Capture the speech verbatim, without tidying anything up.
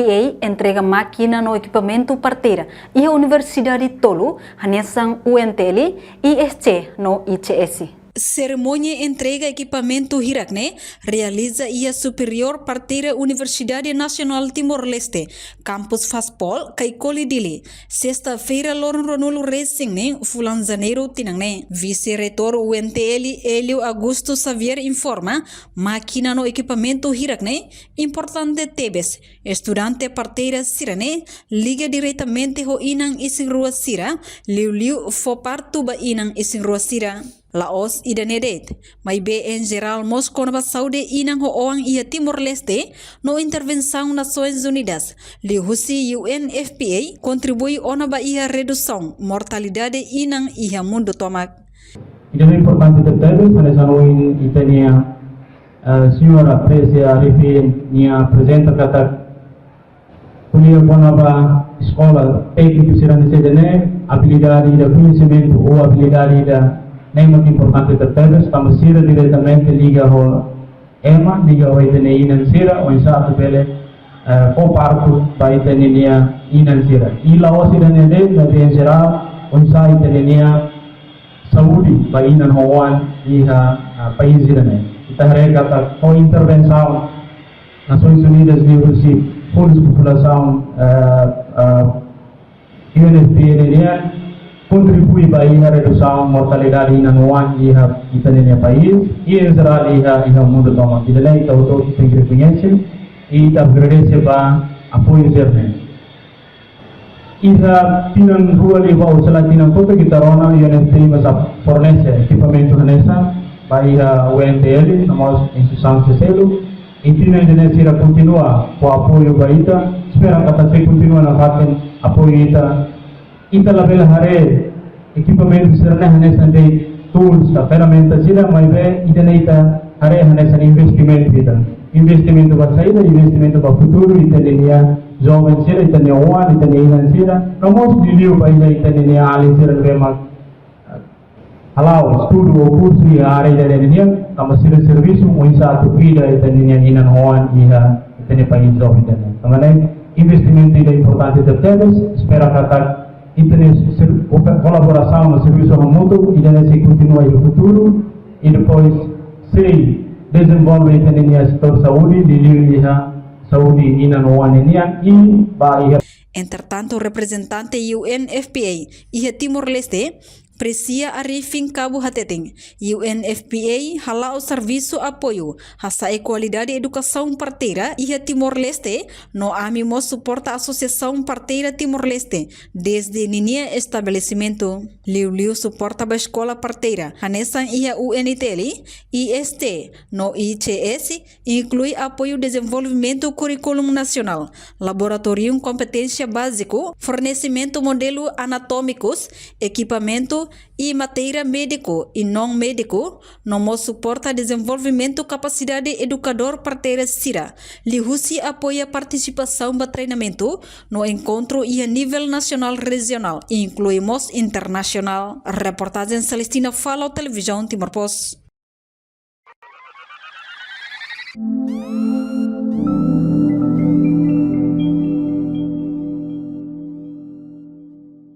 A entrega mákina no ekipamentu parteira iha universidade tolu, hanesan U N T L, I S T no I C S. Serimónia entrega ekipamentu hirak-ne'e realiza iha Superiór Parteira Universidade Nasionál Timor-Leste, Kampus Faspol, Caicoli, Dili, sesta-feira, loron ruanulu-resin-neen, fulan Janeiru tinan ne'e. Vise-Reitór U N T L, Hélio Augusto Xavier, informa, mákina no ekipamentu hirak-ne'e importante tebes. Estudante parteira sira-ne'e liga diretamente ho inan isin-rua sira, liuliu fó partu ba inan isin-rua sira. La'ós ida-ne'e de'it, maibé en jerál mós kona-ba saúde inan ho oan iha Timor-Leste, no intervensaun Nasoins Unidas, liuhusi U N F P A, kontribui ona ba iha redusaun mortalidade inan iha mundu tomak. Ida-ne'e importante tebes, hanesan ohin ita-nia, eh, señór Apresia Arifin nia aprezenta katak ko'alia kona-ba eskola tékniku sira-ne'e, abilidade ida, koñesimentu ou abilidade ida-ne'e mak importante tebes, tanba sira diretamente liga ho ema, liga ho ita-nia inan sira, oinsá atu bele, eh, fó partu ba ita-nia inan sira. I la'ós ida-ne'e de'it, maibé en jerál, oinsá ita-nia saúde ba inan ho oan iha, ah, país ida-ne'e. Ita haree katak ho intervensaun Nasoins Unidas liuhusi Fundu Populasaun, eh, eh, U N F P A nian, kontribui ba iha redusaun mortalidade inan ho oan iha ita-nia país, i en jerál iha, iha mundu tomak. Ida-ne'e ita hotu tenke rekoñese, i ita agradese ba apoiu sira-ne'e. Iha tinan rua liubá, ou sei la tinan kotuk, ita rona U N F P A mós fornese ekipamentu hanesan ba iha U N T L, no mós instituisaun sira seluk. I tinan ida-ne'e sira kontinua fó apoiu ba ita. Espera katak sei kontinua nafatin apoiu ita. Ita labele haree ekipamentu sira-ne'e hanesan de'it tools ka ferramenta sira, maibé ida-ne'e ita haree hanesan investimentu ida. Investimentu ba saida? Investimentu ba futuru ita-nia joven sira, ita-nia oan, ita-nia inan sira. No mós liuliu ba ita, ita-nia alin sira ne'ebé mak hala'o estudu ou kursu iha área ida-ne'e nian, tanba sira servisu oinsá atu kuida ita-nia inan ho oan iha ita-nia país joven ida-ne'e. Tanba ne'e investimentu ida importante tebes, espera katak ita-nia ser-, kolaborasaun no servisu hamutuk ida-ne'e sei kontinua iha futuru, i depois sei dezenvolve ita-nia setór saúde, liuliu iha saúde inan ho oan nian, i ba iha. Entretantu, reprezentante U N F P A iha Timor-Leste, Presia Arifin Cabo, hateten, U N F P A hala'o servisu apoiu, hasa'e kualidade edukasaun parteira iha Timor-Leste, no ami mós suporta Asosiasaun Parteira Timor-Leste dezde ninia estabelesimentu. Liuliu suporta ba eskola parteira, hanesan iha U N T L, I S T, no I C S, inklui apoiu dezenvolvimentu kurríkulu nasionál, laboratóriu kompeténsia báziku, fornesimentu modelu anatómikus, ekipamentu i matéria médiku i non-médiku, no mós suporta dezenvolvimentu kapasidade edukadór parteira sira, liuhusi apoia partisipasaun ba treinamentu no enkontru iha nivel nasionál, rejionál, inklui mós internasionál. Reportajen Celestina Falo, Televizaun Timor Post.